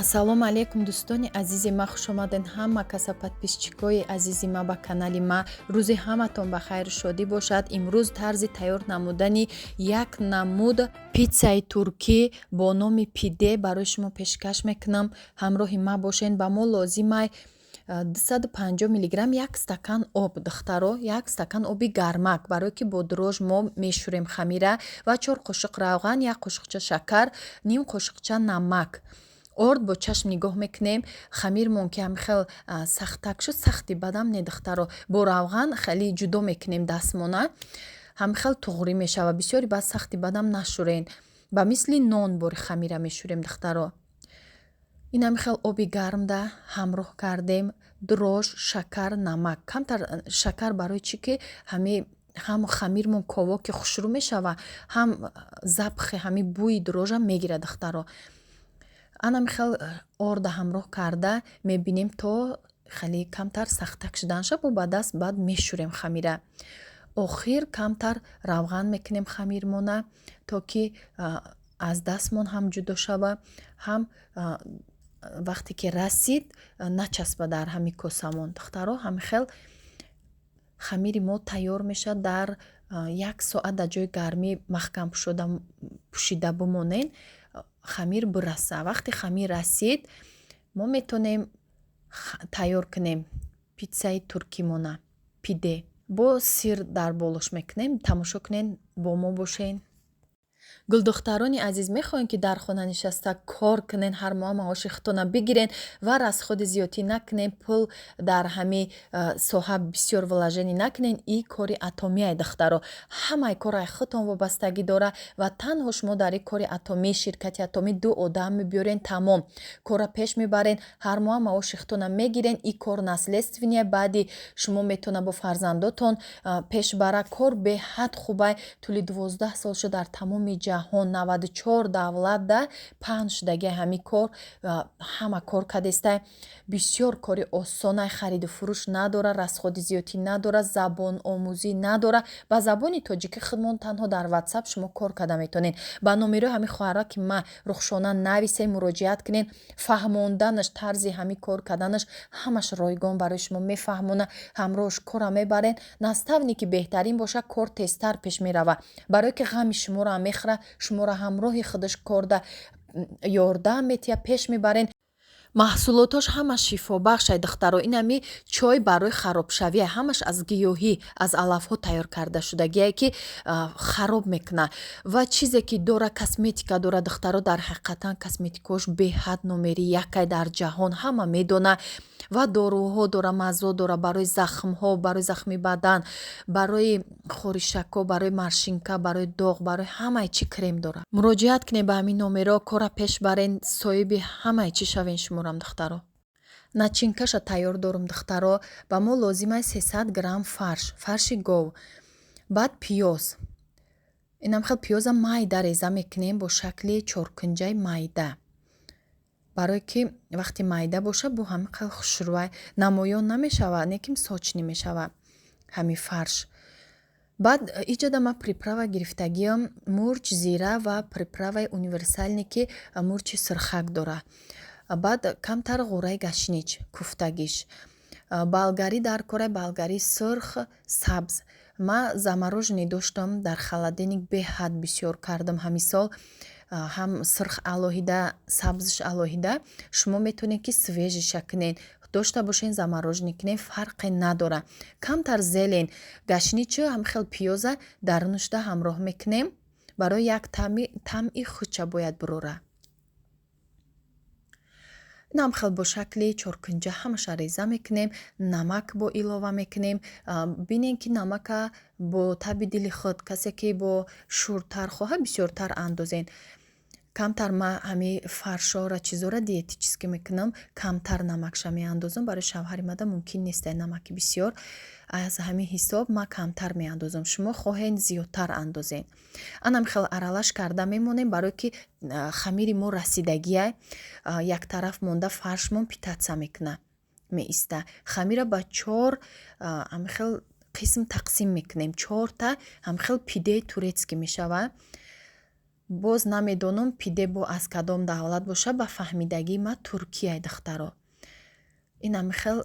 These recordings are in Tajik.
Ассалому алайкум, дӯстони азизи ма, хушомаден ҳама каса, подписчикои азизи ма, ба канали ма. Рӯзи ҳаматон ба хайру шодӣ бошад. Имрӯз тарзи тайёр намудани як намуд питсаи туркӣ бо номи пиде барои шумо пешкаш мекунам. Ҳамроҳи ма бошен. Ба мо лозимай 250 миллиграмм, як стакан об, духтаро, як стакан оби гармак, барое ки бо дрожж мо мешӯрем хамира, ва 4 қошуқ равған, як қошуқча шакар, ним қошуқча намак. Орд бо чашм нигоҳ мекунем, хамирмон ки ҳамихел сахтак шуд, сахти бадам не, духтаро, бо равған хеле ҷудо мекунем дастмона, ҳамихел туғрӣ мешавад. Бисёри баъд сахти бадам нашӯрен, ба мисли нон бори хамира мешӯрем, духтаро. Ин ҳамихел оби гармда ҳамроҳ кардем дрожж, шакар, намак, камтар шакар. Барои чӣ ки ҳами ҳам хамирмон ковоки хушрӯ мешава, ҳам запахи ҳами бӯи дрожжа мегирад, духтаро. Анамихел орда ҳамроҳ карда мебинем, то хеле камтар сахтак шуданша, бо ба даст баъд мешӯрем хамира. Охир камтар равған мекунем хамирмона, то ки аз дастмон ҳам ҷудо шава, ҳам вақте ки расид, начаспа дар ҳами косамон. Духтаро, ҳамихел хамири мо тайёр мешавад. Дар як соат дар ҷои гармӣ маҳкам пӯшида бимонен, хамир бираса. Вақте хамир расид, мо метавонем тайёр кунем питсаи туркимона, пиде. Бо сир дар болош мекунем. Тамошо кунен, бо мо бошен. Гулдухтарони азиз, мехоҳем ки дар хона нишаста кор кунен, ҳар моҳ маоши худтона бигирен ва расходи зиёдтӣ накунен, пул дар ҳами соҳа бисёр вложение накунен. И кори Атомияй, духтаро, ҳамаи кор ай худтон вобастагӣ дора ва танҳо шумо дар ин кори Атомӣ, ширкати Атомӣ, ду одам мебиёрен, тамом, корра пеш мебарен, ҳар моҳ маоши худтона мегирен. И кор наследственный, баъди шумо метавона бо фарзандотон пеш бара. Кор беҳад хубай. Тӯли 12 сол шуд, дар тамоми ҷаҳон 94 давлатда паҳн шудагиай ҳамин кор, ҳама кор кардестай. Бисёр кори осонай, хариду фурӯш надора, расходи зиёдтӣ надора, забономӯзӣ надора. Ба забони тоҷикӣ худмон танҳо дар Ватсап шумо кор карда метавонед. Ба номерои ҳамин хоҳара, ки ма Рухшона нависем, муроҷиат кунед. Фаҳмонданаш, тарзи ҳамин кор карданаш ҳамаш ройгон барои шумо мефаҳмона. Ҳамроҳш кора мебарен. Наставники беҳтарин боша, кор тезтар пеш мерава, барое ки ғами шуморо ҳам мехӯра, шуморо ҳамроҳи худаш корда ёрдам метиҳад, пеш мебарен. Маҳсулотош ҳама шифобахшай, духтаро. Инами чой барои харобшавия, ҳамаш аз гиёҳӣ, аз алафҳо тайёр карда шудагие, ки хароб мекунад. Ва чизе ки дора, косметика дора, духтаро. Дар ҳақиқатан косметикаош беҳад номери якай дар ҷаҳон, ҳама медона. Ва доруҳо дора, маззо дора барои захмҳо, барои захми бадан, барои хоришакҳо, барои морщинка, барои доғ, барои ҳамаи чӣ крем дора. Муроҷиат кунед ба ҳамин номеро, кора пеш барен, соҳиби ҳамаи чӣ шавен. Шуморам, духтаро, начинкаша тайёр дорум. Духтаро, ба мо лозимай 300 грамм фарш, фарши гов, баъд пиёз. Инам хел пиёза майда реза мекунем бо шакли чоркунҷаи майда, барое ки вақте майда боша, бо ҳамин хел хушрӯай намоён намешавад, неким сочный мешавад ҳамин фарш. Баъд иҷода ман приправа гирифтагиам: мурч, зира ва приправаи универсальный, ки мурчи сирхак дора, баъд камтар ғӯраи гашнич куфтагиш, болгарӣ дар кора, болгари сурх, сабз. Ман замороженный доштам дар холодильник, беҳад бисёр кардам ҳамин сол, ҳам сурх алоҳида, сабзш алоҳида. Шумо метавонед, ки свежийша кунед, дошта бошен, замороженный кунед, фарқе надора. Камтар зелень, гашничу ҳамхел пиёза дарунашда ҳамроҳ мекунем, барои як таъми худша бояд бурора. Инам хел бо шакли чоркунҷа ҳамаша реза мекунем, намак бо илова мекунем. Бинем, ки намака бо таби дили худ, касе ки бо шӯртар хоҳад, бисёртар андозен. Камтар ма ҳами фаршора, чизора диетически мекунам, камтар намакша меандозам. Барои шавҳари мада мумкин нестай намаки бисёр, аз ҳамин ҳисоб ма камтар меандозам. Шумо хоҳед, зиёдтар андозед. Анам хел аралаш карда мемонем, барое ки хамири мо расидагия, яктараф монда фаршмон питаться мекуна, меиста. Хамира ба чор ҳамихел қисм тақсим мекунем, чорта ҳамихел пидеи турецкий мешавад. Боз намедонам, пиде бо аз кадом давлат боша, ба фаҳмидагии ма Туркияй, духтаро. Инами хел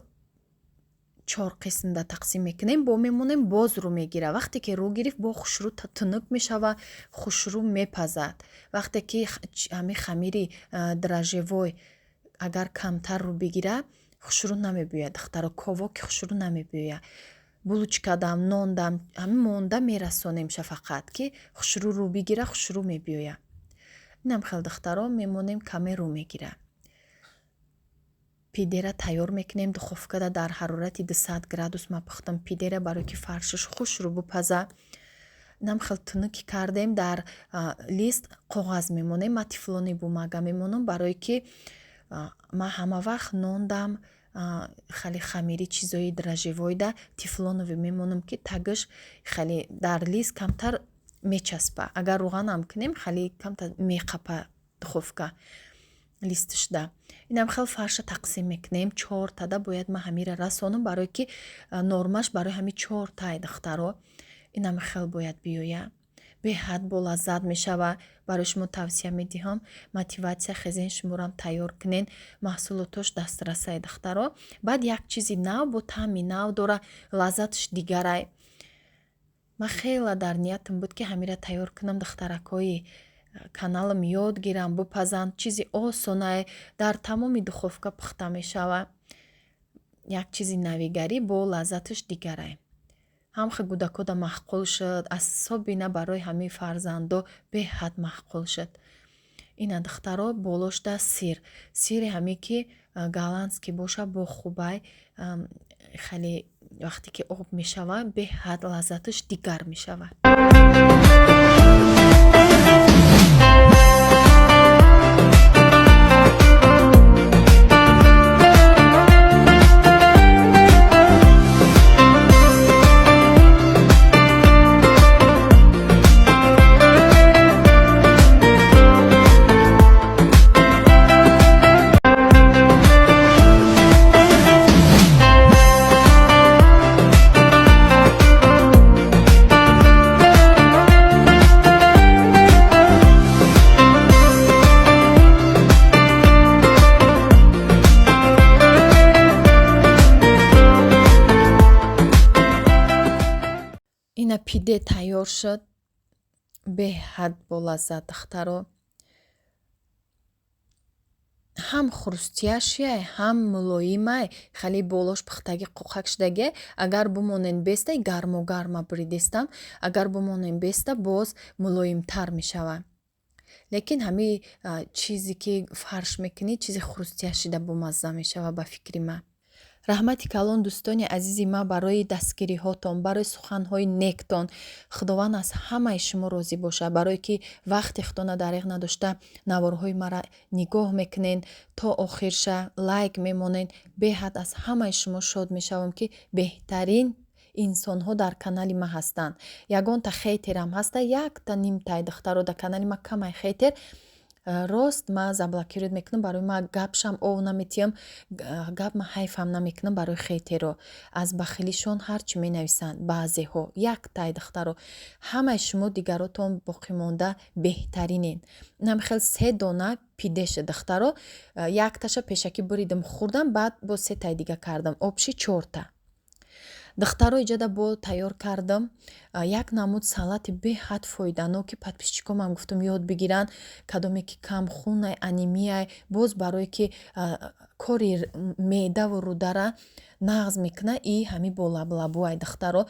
чор қисмда тақсим мекунем, бо мемонем, боз рӯ мегира. Вақте ки рӯ гирифт, бо хушрӯ тунук мешава, хушрӯ мепазад. Вақте ки ҳами хамири дрожжевой агар камтар рӯ бигира, хушрӯ намебиёяд, духтаро, ковоки хушрӯ намебиёяд. Булочкадам, нондам ҳами монда мерасонем шафақат, ки хушрӯ рӯ бигира, хушрӯ мебиёяд. Инам хел, духтаро, мемонем, каме рӯ мегира. Пидера тайёр мекунем духовкада дар ҳарорати 200 градус ма пухтам пидера, барое ки фаршиш хушрӯ бупаза. Инам хел тунуки кардем, дар лист коғаз мемонем. Ма тефлони бумага мемонам, барое ки ма ҳама вақт нондам хеле хамири чизои дрожжевойда тефлоновый мемонам, ки тагаш хеле дар лист камтар мечаспа. Агар рӯғанам кунем, хеле камтар меқапа духовка листшда. Инам хел фарша тақсим мекунем чортада. Бояд ма ҳамира расонам, барое ки нормаш барои ҳами чортай, духтаро. Инам хел бояд биёя, беҳад болаззат мешава. Барои шумо тавсия медиҳам, мотиватсия хезен, шуморам тайёр кунен. Маҳсулотош дастрасай, духтаро. Баъд як чизи нав, бо таъми нав дора, лаззаташ дигарай. Ман хела дар ниятам буд, ки ҳамира тайёр кунам, духтаракҳои каналам ёд гирам, бипазанд. Чизи осонае, дар тамоми духовка пухта мешава. Як чизи навигарӣ, бо лаззаташ дигарай. Ҳам хел кӯдакода маъқул шуд, асобина барои ҳамаи фарзандо беҳад маъқул шуд. Ина, духтаро, болошда сир. Сири ҳаме ки голландский боша, бо хубай. Хеле вақте ки об мешава, беҳад лаззаташ дигар мешавад. Ина пиде тайёр шуд, беҳад болаззат, духтаро. Ҳам хрустящий, ҳам мулоимай, хеле болош пухтагӣ қоқак шудагиай. Агар бимонен бестай, гармо гарма буридестам, агар бимонен беста, боз мулоимтар мешавад. Лекин ҳамин чизе ки фарш мекунӣ, чизи хрустящийда бомазза мешавад, ба фикри ман. Раҳмати калон, дӯстони азизи ман, барои дастгириҳотон, барои суханҳои нектон. Худованд аз ҳамаи шумо розӣ бошад, барое ки вақти худона дариғ надошта наворҳои маро нигоҳ мекунед, то охирша лайк мемонед. Беҳад аз ҳамаи шумо шод мешавам, ки беҳтарин инсонҳо дар канали ман ҳастанд. Ягонта хейтерам ҳаста, якта нимтай, духтаро, дар канали ман камай хейтер. Рост ман заблокировать мекунам, барои ман гапшам ов наметиҳам, гап ман ҳайфам намекунам барои хейтеро. Аз бахилишон ҳарчи менависанд баъзеҳо, яктай, духтаро. Ҳамаи шумо дигаротон боқимонда беҳтаринен. Инам хел се дона пиде шуд, духтаро. Якташа пешакӣ буридам, хӯрдам, баъд боз сетаи дига кардам, общий чорта. Духтаро, иҷода бо тайёр кардам як намуд салати беҳад фоиданок, ки подписчикомам гуфтам ёд бигиранд, кадоме ки камхунай, анемияй, боз барое ки кори меъдаву рӯдара нағз мекунад. И ҳами бо лаблабуай, духтаро.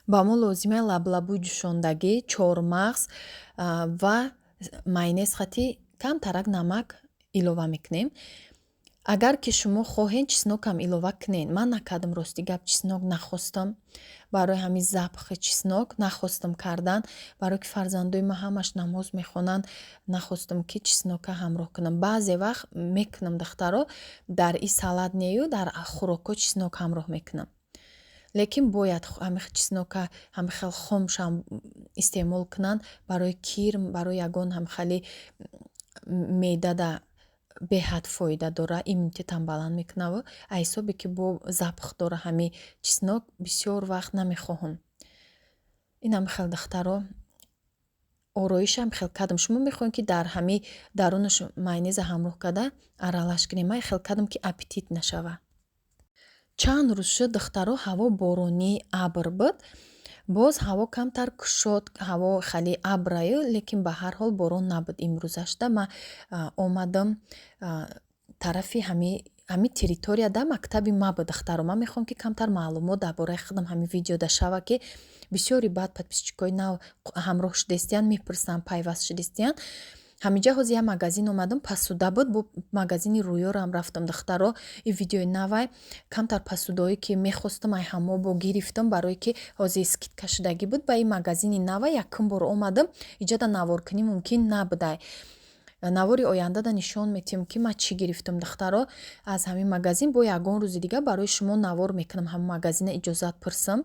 Ба мо лозимай лаблабуи ҷӯшондагӣ, чормағз ва майонез, хати камтарак намак илова мекунем. Агар ки шумо хоҳед, чеснокам илова кунед. Ман накардам, рости гап, чеснок нахостам. Барои ҳамин запахи чеснок нахостам кардан, барое ки фарзандои ман ҳамаш намоз мехонанд, нахостам ки чеснока ҳамроҳ кунам. Баъзе вақт мекунам, духтаро, дар и салат нею, дар хӯрокҳо чеснок ҳамроҳ мекунам. Лекин бояд ҳами чеснока ҳами хел хомшам истеъмол кунанд, барои кирм, барои ягон ҳам хеле меъдада беҳад фоида дора, иммунитетам баланд мекунаву аз ҳисобе ки бо запах дора ҳами чеснок, бисёр вақт намехоҳам. Инам хел, духтаро. Ороишам хел кардам. Шумо мехоҳем, ки дар ҳами дарунаш майонеза ҳамроҳ карда аралаш кунем. Ман хел кардам, ки аппетит нашава. Чанд рӯз шуд, духтаро, ҳаво боронӣ, абр буд. Боз ҳаво камтар кушод, ҳаво хеле абраю, лекин ба ҳар ҳол борон набуд. Имрӯзашда ман омадам тарафи ҳами территорияда мактаби ма буд, духтаро. Ман мехоҳам, ки камтар маълумот дар бораи худам ҳамин видеода шава, ки бисёри баъд подписчикои нав ҳамроҳ шудестиянд, мепурсанд, пайваст шудестиянд. Ҳаминҷа ҳозир як магазин омадам, посуда буд. Бо магазини Рӯёрам рафтам, духтаро. И видеои навай, камтар посудаое ки мехостам, ай ҳамо бо гирифтам, барое ки ҳозир скидка шудагӣ буд. Ба ин магазини нава якум бор омадам. Иҷода наворкунӣ мумкин набудай. Навори ояндада нишон метиҳам, ки ман чӣ гирифтам, духтаро, аз ҳамин магазин. Бо ягон рӯзи дигар барои шумо навор мекунам. Ҳамин магазина иҷозат пурсам.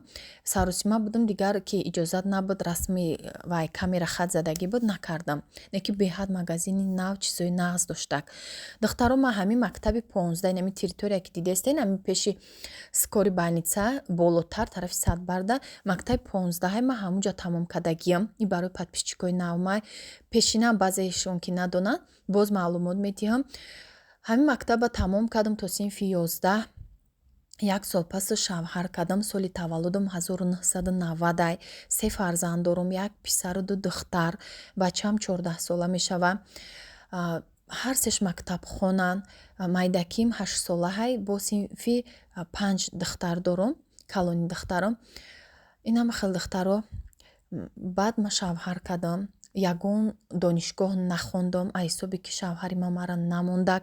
Саросима будам, дигар ки иҷозат набуд, расми вай камера хат задагӣ буд, накардам. Лекин беҳад магазини нав, чизои нағз доштак, духтаро. Ман ҳамин мактаби 15, ҳамин территория, ки дидестен, ҳамин пеши скорый больница, болотар, тарафи Садбарда, мактаби 15-ҳай ман ҳамунҷа тамом кардагиам. Ин барои подписчикои навмай, пешинам баъзеашон ки надонанд, боз маълумот медиҳам. Ҳамин мактаба тамом кардам то синфи 11. Як сол пасу шавҳар кардам. Соли таваллудам 1990-ай. Се фарзанд дорум: як писару ду духтар. Бачаам 14сола мешава. Ҳар сеш мактабхонанд. Майдаким 8солаҳай, бо синфи 5 духтар дорум, калони духтарам. Ин ҳама хел, духтаро. Баъд ман шавҳар кардам, ягон донишгоҳ нахондам, аз ҳисоби ки шавҳари ман мара намондак.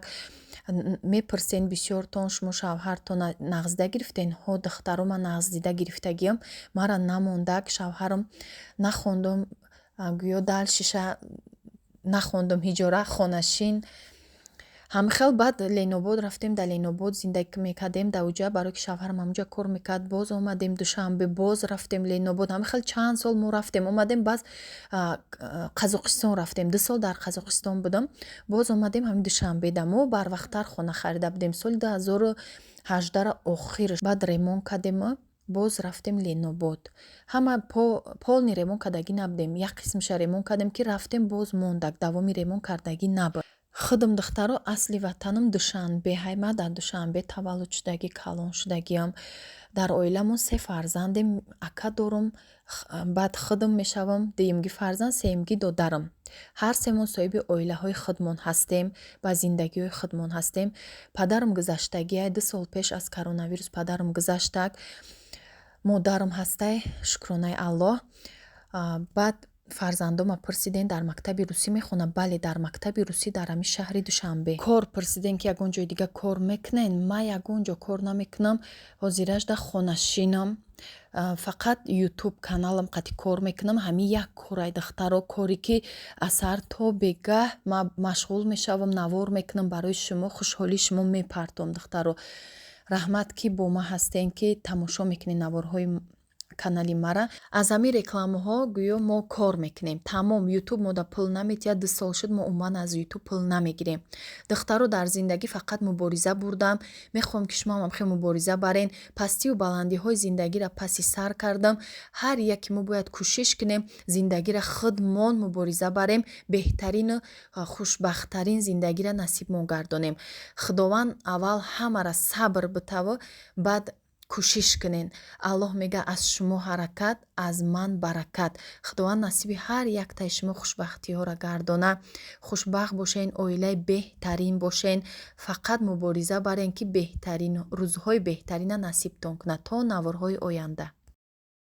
Мепурсен бисёртон: шумо шавҳартона нағзида гирифтен? Ҳо, духтаро, ман нағздида гирифтагиам. Мара намондак шавҳарам, нахондум, гӯё дальшиша нахондум, ҳиҷора хонашин ҳамихел. Баъд Ленобод рафтем, дар Ленобод зиндагӣ мекардем дар уҷа, барое ки шавҳарам ҳамуҷа кор мекард. Боз омадем Душанбе, боз рафтем Ленобод. Ҳамихел чанд сол мо рафтем, омадем. Баъз Қазоқистон рафтем, 2 сол дар Қазоқистон будам. Боз омадем ҳамин Душанбеда. Мо барвақттар хона харида будем, соли 2018-ра охирш. Баъд ремонт кардему боз рафтем Ленобод. Ҳама полный ремонт кардагӣ набудем, як қисмаша ремонт кардем, ки рафтем, боз мондак, давоми ремонт кардагӣ набуд. Худам, духтаро, асли ватанам Душанбе ҳай. Ман дар Душанбе таваллуд шудагӣ, калон шудагиам. Дар оиламон се фарзандем: ака дорум, баъд худам мешавам дуюмги фарзанд, сеюмги додарам. Ҳар семон соҳиби оилаҳои худмон ҳастем, ба зиндагиҳои худмон ҳастем. Падарам гузаштагиай, 2 сол пеш аз коронавирус падарам гузаштак. Модарам ҳастай, шукронаи Аллоҳ. Баъд фарзандома пурсиден: дар мактаби русӣ мехонам? Бале, дар мактаби русӣ, дар ҳамин шаҳри Душанбе. Кор пурсиден, ки ягон ҷои дига кор мекунен? Ман ягон ҷо кор намекунам, ҳозиражда хонашинам. Фақат Ютуб каналам қати кор мекунам. Ҳамин як корай, духтаро, коре ки аз саҳар то бегаҳ ман машғул мешавам, навор мекунам барои шумо, хушҳолии шумо мепартом. Духтаро, раҳмат, ки бо ман ҳастен, ки тамошо мекунед наворҳои канали мара. Аз ҳамин рекламаҳо гӯё мо кор мекунем, тамом. Ютуб мода пул наметиҳад, 2 сол шуд, мо умуман аз Ютуб пул намегирем. Духтаро, дар зиндагӣ фақат мубориза бурдам, мехоҳам, ки шумо ҳам хел мубориза барен. Пастию баландиҳои зиндагиро паси сар кардам. Ҳар яке мо бояд кӯшиш кунем, зиндагиро худмон мубориза барем, беҳтарину хушбахттарин зиндагиро насибмон гардонем. Худованд аввал ҳамаро сабр битаво, баъд кӯшиш кунен. Аллоҳ мега: аз шумо ҳаракат, аз ман баракат. Худованд насиби ҳар яктаи шумо хушбахтиҳоро гардона. Хушбахт бошен, оилаи беҳтарин бошен, фақат мубориза барен, ки беҳтарин рӯзҳои беҳтарина насибтон кунад. То наворҳои оянда.